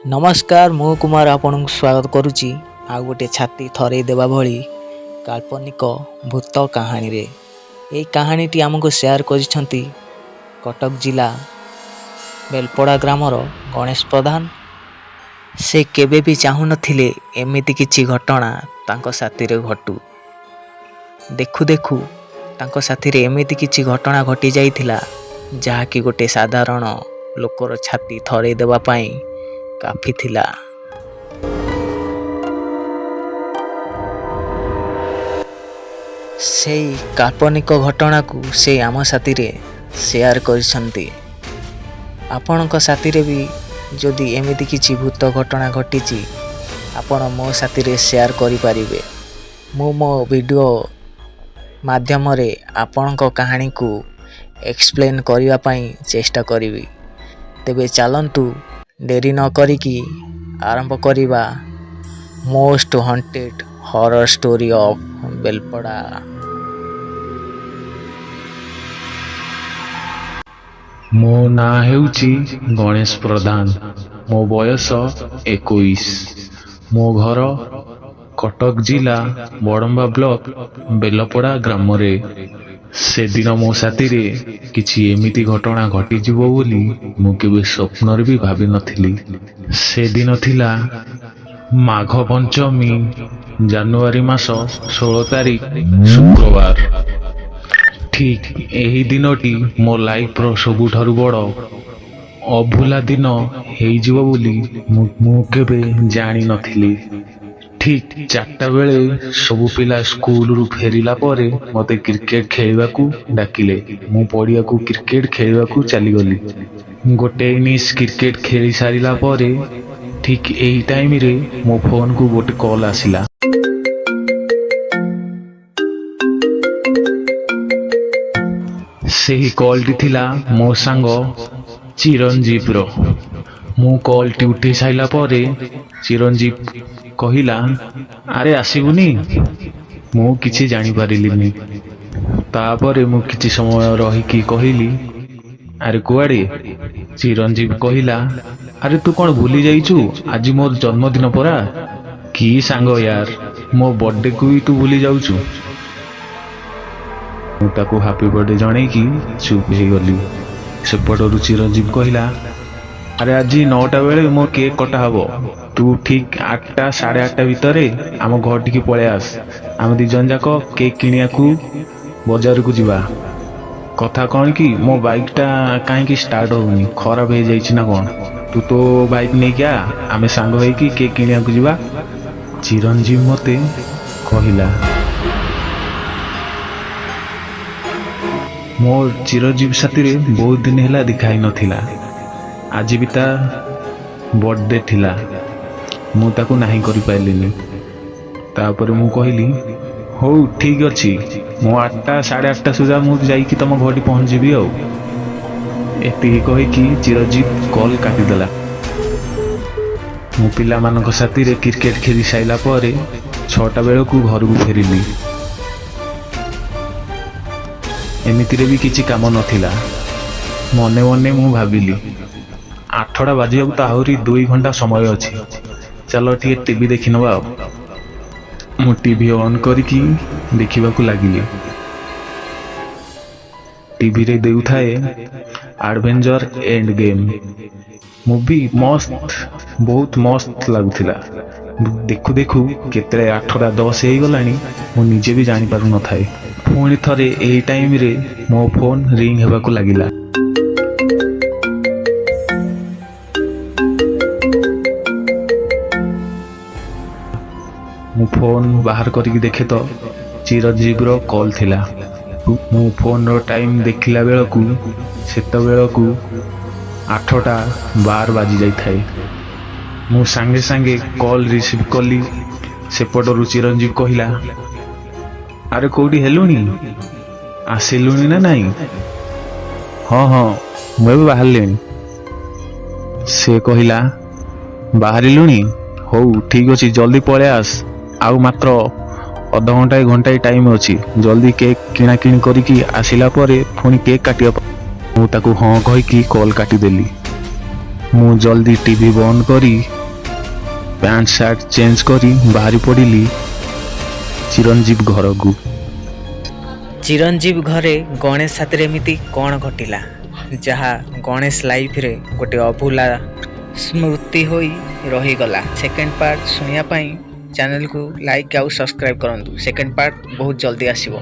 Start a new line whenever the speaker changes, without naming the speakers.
ନମସ୍କାର, ମୁଁ କୁମାର ଆପଣଙ୍କୁ ସ୍ୱାଗତ କରୁଛି ଆଉ ଗୋଟେ ଛାତି ଥରେଇ ଦେବା ଭଳି କାଳ୍ପନିକ ଭୂତ କାହାଣୀରେ। ଏହି କାହାଣୀଟି ଆମକୁ ସେୟାର କରିଛନ୍ତି କଟକ ଜିଲ୍ଲା ବେଲପଡ଼ା ଗ୍ରାମର ଗଣେଶ ପ୍ରଧାନ। ସେ କେବେ ବି ଚାହୁଁନଥିଲେ ଏମିତି କିଛି ଘଟଣା ତାଙ୍କ ସାଥିରେ ଘଟୁ। ଦେଖୁ ଦେଖୁ ତାଙ୍କ ସାଥିରେ ଏମିତି କିଛି ଘଟଣା ଘଟିଯାଇଥିଲା, ଯାହାକି ଗୋଟେ ସାଧାରଣ ଲୋକର ଛାତି ଥରେଇ ଦେବା ପାଇଁ କାଫି ଥିଲା। ସେଇ କାଳ୍ପନିକ ଘଟଣାକୁ ସେ ଆମ ସାଥିରେ ସେୟାର କରିଛନ୍ତି। ଆପଣଙ୍କ ସାଥିରେ ବି ଯଦି ଏମିତି କିଛି ଭୂତ ଘଟଣା ଘଟିଛି, ଆପଣ ମୋ ସାଥିରେ ସେୟାର କରିପାରିବେ। ମୁଁ ମୋ ଭିଡ଼ିଓ ମାଧ୍ୟମରେ ଆପଣଙ୍କ କାହାଣୀକୁ ଏକ୍ସପ୍ଲେନ୍ କରିବା ପାଇଁ ଚେଷ୍ଟା କରିବି। ତେବେ ଚାଲନ୍ତୁ, ଡେରି ନ କରିକି ଆରମ୍ଭ କରିବା most haunted horror story of Belpada.
ମୋ ନାଁ ହେଉଛି ଗଣେଶ ପ୍ରଧାନ। ମୋ ବୟସ 21। ମୋ ଘର କଟକ ଜିଲ୍ଲା ବଡ଼ମ୍ବା ବ୍ଲକ ବେଲପଡ଼ା ଗ୍ରାମରେ। ସେଦିନ ମୋ ସାଥିରେ କିଛି ଏମିତି ଘଟଣା ଘଟିଯିବ ବୋଲି ମୁଁ କେବେ ସ୍ୱପ୍ନରେ ବି ଭାବିନଥିଲି। ସେଦିନ ଥିଲା ମାଘ ପଞ୍ଚମୀ, ଜାନୁଆରୀ ମାସ 16 ତାରିଖ, ଶୁକ୍ରବାର। ଠିକ୍ ଏହି ଦିନଟି ମୋ ଲାଇଫର ସବୁଠାରୁ ବଡ଼ ଅଭୁଲା ଦିନ ହେଇଯିବ ବୋଲି ମୁଁ କେବେ ଜାଣିନଥିଲି। ଠିକ୍ 4ଟା ବେଳେ ସବୁ ପିଲା ସ୍କୁଲରୁ ଫେରିଲା ପରେ ମୋତେ କ୍ରିକେଟ ଖେଳିବାକୁ ଡାକିଲେ। ମୁଁ ପଡ଼ିଆକୁ କ୍ରିକେଟ ଖେଳିବାକୁ ଚାଲିଗଲି। ଗୋଟେ ଇନିଂସ କ୍ରିକେଟ ଖେଳି ସାରିଲା ପରେ ଠିକ୍ ଏହି ଟାଇମରେ ମୋ ଫୋନକୁ ଗୋଟେ କଲ୍ ଆସିଲା। ସେହି କଲ୍ଟି ଥିଲା ମୋ ସାଙ୍ଗ ଚିରଞ୍ଜୀବର। ମୁଁ କଲ୍ଟି ଉଠେଇ ସାରିଲା ପରେ ଚିରଞ୍ଜୀବ କହିଲା, "ଆରେ, ଆସିବୁନି?" ମୁଁ କିଛି ଜାଣିପାରିଲିନି। ତାପରେ ମୁଁ କିଛି ସମୟ ରହିକି କହିଲି, "ଆରେ, କୁଆଡ଼େ?" ଚିରଞ୍ଜୀବ କହିଲା, "ଆରେ, ତୁ କ'ଣ ଭୁଲି ଯାଇଛୁ? ଆଜି ମୋର ଜନ୍ମଦିନ ପରା। କି ସାଙ୍ଗ ୟାର, ମୋ ବର୍ଥଡେକୁ ବି ତୁ ଭୁଲି ଯାଉଛୁ?" ମୁଁ ତାକୁ ହାପି ବର୍ଥଡେ ଜଣେଇକି ଚୁପ୍ ହେଇଗଲି। ସେପଟରୁ ଚିରଞ୍ଜୀବ କହିଲା, "ଆରେ, ଆଜି 9ଟା ବେଳେ ମୋ କେକ୍ କଟା ହବ। ତୁ ଠିକ୍ 8ଟା 8:30 ଭିତରେ ଆମ ଘରଠିକି ପଳେଇ ଆସ। ଆମେ ଦି ଜଣ ଯାକ କେକ୍ କିଣିବାକୁ ବଜାରକୁ ଯିବା। କଥା କ'ଣ କି, ମୋ ବାଇକଟା କାହିଁକି ଷ୍ଟାର୍ଟ ହଉନି, ଖରାପ ହେଇଯାଇଛି ନା କ'ଣ। ତୁ ତୋ ବାଇକ୍ ନେଇକି ଆ, ଆମେ ସାଙ୍ଗ ହେଇକି କେକ୍ କିଣିବାକୁ ଯିବା।" ଚିରଞ୍ଜୀବ ମୋତେ କହିଲା। ମୋ ଚିରଞ୍ଜୀବ ସାଥିରେ ବହୁତ ଦିନ ହେଲା ଦେଖା ହେଇନଥିଲା। ଆଜି ବି ତା ବର୍ଥଡେ ଥିଲା। ମୁଁ ତାକୁ ନାହିଁ କରିପାରିଲିନି। ତାପରେ ମୁଁ କହିଲି, "ହଉ, ଠିକ୍ ଅଛି, ମୁଁ 8ଟା 8:30 ସୁଦ୍ଧା ମୁଁ ଯାଇକି ତମ ଘରଠି ପହଞ୍ଚିଯିବି।" ଆଉ ଏତିକି କହିକି ଚିରଞ୍ଜୀବ କଲ୍ କାଟିଦେଲା। ମୁଁ ପିଲାମାନଙ୍କ ସାଥିରେ କ୍ରିକେଟ ଖେଳି ସାରିଲା ପରେ 6ଟା ବେଳକୁ ଘରକୁ ଫେରିଲି। ଏମିତିରେ ବି କିଛି କାମ ନଥିଲା। ମନେ ମନେ ମୁଁ ଭାବିଲି, 8ଟା ବାଜିବାକୁ ତ ଆହୁରି 2 ଘଣ୍ଟା ସମୟ ଅଛି, ଚାଲ ଟିକେ ଟିଭି ଦେଖିନେବା। ଆଉ ମୁଁ ଟିଭି ଅନ୍ କରିକି ଦେଖିବାକୁ ଲାଗିଲି। ଟିଭିରେ ଦେଉଥାଏ ଆଡଭେଞ୍ଜର ଏଣ୍ଡ ଗେମ୍ ମୁଭି। ମସ୍ତ, ବହୁତ ମସ୍ତ ଲାଗୁଥିଲା। ଦେଖୁ ଦେଖୁ କେତେବେଳେ 8ଟା 10 ହେଇଗଲାଣି, ମୁଁ ନିଜେ ବି ଜାଣିପାରୁନଥାଏ। ପୁଣି ଥରେ ଏହି ଟାଇମରେ ମୋ ଫୋନ୍ ରିଙ୍ଗ ହେବାକୁ ଲାଗିଲା। ମୁଁ ଫୋନ୍ ବାହାର କରିକି ଦେଖେ ତ ଚିରଞ୍ଜୀବର କଲ୍ ଥିଲା। ମୁଁ ଫୋନ୍ର ଟାଇମ୍ ଦେଖିଲା ବେଳକୁ ସେତେବେଳକୁ 8ଟା 12 ବାଜି ଯାଇଥାଏ। ମୁଁ ସାଙ୍ଗେ ସାଙ୍ଗେ କଲ୍ ରିସିଭ୍ କଲି। ସେପଟରୁ ଚିରଞ୍ଜୀବ କହିଲା, "ଆରେ, କୋଉଠି ହେଲୁଣି? ଆସିଲୁଣି ନା ନାଇଁ?" ହଁ ହଁ ମୁଁ ଏବେ ବାହାରିଲିଣି।" ସେ କହିଲା, "ବାହାରିଲୁଣି? ହଉ, ଠିକ୍ ଅଛି, ଜଲ୍ଦି ପଳେଇ ଆସ। ଆଉ ମାତ୍ର ଅଧଘଣ୍ଟାଏ ଘଣ୍ଟାଏ ଟାଇମ୍ ଅଛି। ଜଲ୍ଦି କେକ୍ କିଣାକିଣି କରିକି ଆସିଲା ପରେ ପୁଣି କେକ୍ କାଟିବା।" ମୁଁ ତାକୁ ହଁ କହିକି କଲ୍ କାଟିଦେଲି। ମୁଁ ଜଲ୍ଦି ଟିଭି ବନ୍ଦ କରି ପ୍ୟାଣ୍ଟ ସାର୍ଟ ଚେଞ୍ଜ କରି ବାହାରି ପଡ଼ିଲି ଚିରଞ୍ଜୀବ ଘରକୁ।
ଚିରଞ୍ଜୀବ ଘରେ ଗଣେଶ ସାଥିରେ ଏମିତି କ'ଣ ଘଟିଲା, ଯାହା ଗଣେଶ ଲାଇଫରେ ଗୋଟେ ଅଭୁଲା ସ୍ମୃତି ହୋଇ ରହିଗଲା? ସେକେଣ୍ଡ ପାର୍ଟ ଶୁଣିବା ପାଇଁ ଚ୍ୟାନେଲକୁ ଲାଇକ୍ ଆଉ ସବସ୍କ୍ରାଇବ୍ କରନ୍ତୁ। ସେକେଣ୍ଡ ପାର୍ଟ ବହୁତ ଜଲ୍ଦି ଆସିବ।